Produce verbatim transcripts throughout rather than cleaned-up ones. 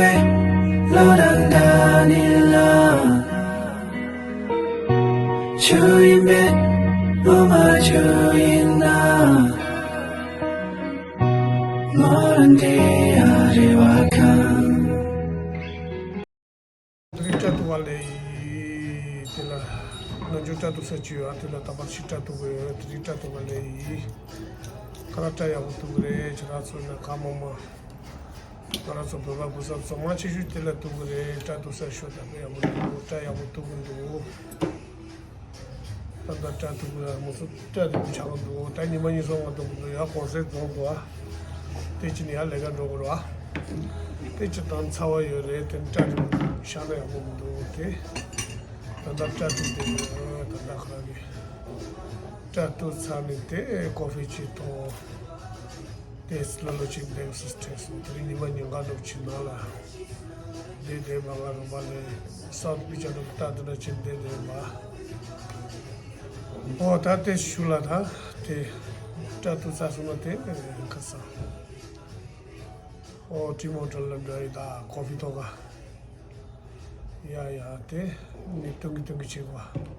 བློ་དང་འདྲ་ནི་ལ། ཆུ་ཡིན་པས་བློ་མ་ཆུ་ཡིན་ན། མོ་རང་དེ་ཡ་རེ་བ་ཁང་། དེ་རིང་སྐྲ་གཏུབ་པ་ལས་ཡིན། དེ་ལ་ནམ་རྒྱུན་སྐྲ་གཏུབ་ས་ཅིག་ཡོད། དེ་ལ་ད་བར་ཞིག་སྐྲ་གཏུབ་དགོས་ཡོད། དེ་རིང་སྐྲ་གཏུབ་པ་ལས་ཡིན། ཁ་ལག་སྐྲ་ཡག་པོ་གཏུབ་གི་རེད། ཁྱེད་རང་ཚོ་ན་ག་མོ་མ། ང་རང་ཚོ་བོད་པ་བུ་ཚ་ཚང་མ་ཆེ་ཤོས་དེ་ལ་གཏུབ་གི་རེད། སྐྲ་གཏུབ་ས་ཤོད་ད་དཔེ་ཡག་པོ་འདུག་སྐྲ་ཡག་པོ་གཏུབ་གི་འདུག་ད་ལྟ་སྐྲ་གཏུབ་གི་རེད། མོ་ཚོ་སྐྲ་གཏུབ་གི་ཆགས་གི་འདུག་ད་ཉི་མ་གཉིས་གསུམ་ང་གཏུབ་གི་འདུག་ཡ་གོང་ཚད་རྫོང་འདུག་ཨ། དེ་ཅི་ནས་ཡ་ལས་ཀ་འགྲོ་གི་རེད་ཨ། དེ་ཅི་དང་ཚ་བ་ཡོད་རེད། དེ་སྐྲ་གཏུབ་ཤ་ན་ཡག་པོ་མི་འདུག་དེ་ད་ལྟ་སྐྲ་གཏུབ་དེ་ད་ལྟ་ཁ་གི་སྐྲ་གཏུབ་ཚར་ནས་དེ་ཀོ་ཧྥི་ཅིག་འཐུང་། དེ་ལ་ལོ་ཅིག་འདེགས་སུ་བྲལ་སོང་། དེ་རིང་ཉི་མ་ཉིན་གང་འགྲོ་ཕྱི་ནང་ལ་བསྡད་བསྡད་པ། ང་རང་པ་ལས་སའུ་ཐི་པི་ཅ་ནོ་ལྟ་དུ་ན་ཕྱིན་བསྡད་བསྡད་པ། ཨོ་ད་དེ་ཞུ་ལ་ད་དེ་སྐྲ་གཏུབ་ཚར་སོང་ན་དེ་ཁ་སང་ཨོ་ཊི་མོ་ཊར་ལ་འགྲོ་ཡི་ད་ཀོ་ཧྥི་ཐོག་ག་ཡ་ཡ་དེ་ནི་སྟོན་གི་སྟོན་གི་བྱེད་དགོས།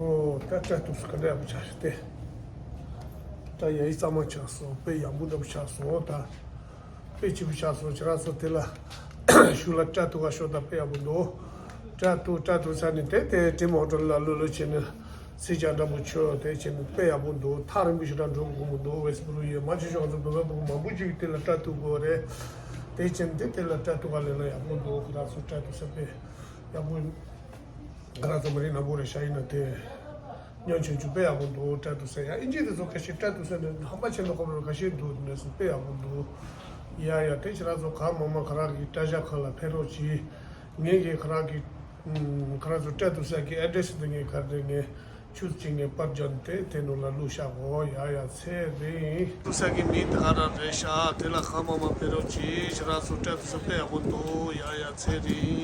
ཨོ། ད་སྐྲ་གཏུགས་ས་ག་འདྲ་ཡག་པོ་ཆགས་ཤག་སྟེ། ད་ཡ་ཡི་གཙང་མ་ཆགས་སོང་། དཔེ་ཡག་པོ་འདྲ་པོ་ཆགས་སོང་། ད་དཔེ་སྐྱིད་པོ་ཆགས་སོང་། ཁྱེད་རང་ཚོ་དེ་ལ་གཞུག་ལ་སྐྲ་གཏུགས་ག་ཤོག་ད་དཔེ་ཡག་པོ་འདུག་སྐྲ་གཏུགས། སྐྲ་གཏུགས་ཚར་ནས་དེ་དེ་ཊི་མོ་ཊ་ལ་ལོ་ལོ་བྱས་ནས་སེར་སྐྱ་འདྲ་པོ་ཆགས། དེ་བྱས་ནས་དཔེ་ཡག་པོ་འདུག་ཐག་རིང་པོ་ཞིག་རང་འགྲོ་དགོས་མི་འདུག་ཝེ་སི་བྷུ་རུ་ཡི་མ་ཆེ་ཆུང་ཚོ་བོད་པ་བོད་པ་མང་པོ་ཅིག་དེ་ལ་སྐྲ་གཏུགས་དགོས་རེད། དེ་བྱས་ནས་དེ་དེ་ལ་སྐྲ་གཏུགས་ག་ལས་ན་ཡག་པོ་འདུག་ཁོ་རང་ཚོ་སྐྲ་གཏུགས་ས་དཔེ་ཡག་པོ། ང་རང་ཚོ་མི་རིགས་ནག་པོ་རེད་ཤག་ཡིན་ན་དེ་ཉམ་ཆུང་ཆུང་དཔེ་ཡག་པོ་འདུག་སྐྲ་གཏུགས་ས་ཡ། ཨིན་ཇི་དེ་ཚོ་ཁ་ཤས་སྐྲ་གཏུགས་ས་ནས་ཧམ་པ་ཆེ་ན་ཁོ་རང་ཁ་ཤས་འདུག་ནས་སུ་དཔེ་ཡག་པོ་འདུག་ཡ་ཡ། དེ་ཁྱེད་རང་ཚོ་གང་མང་མང་ཁོ་རང་གི་སྐྲ་བཞར་ཁང་ལ་ཕེབས་རོགས་གྱིས། ངས་ཀྱི་ཁོ་རང་གི་ཁོ་རང་ཚོ་སྐྲ་གཏུགས་ས་གི་ཨེ་ཌི་རེ་སི་འདི་ངས་ག་རེ་ངས་ཆུ་གཅིག་ངས་པར་བརྒྱབ་སྟེ་དེ་ནང་ལ་བླུགས་བཞག་གོ་ཡ་ཡ། ཚེ་རིང་། གཏུགས་ས་གི་མིང་དེ་ག་རང་རེད་ཤག་དེ་ལ་གང་མང་མང་ཕེབས་རོགས་གྱིས། ཁྱེད་རང་ཚོ་སྐྲ་གཏུགས་ས་དཔེ་ཡག་པོ་འདུག་ཡ་ཡ། ཚེ་རིང་།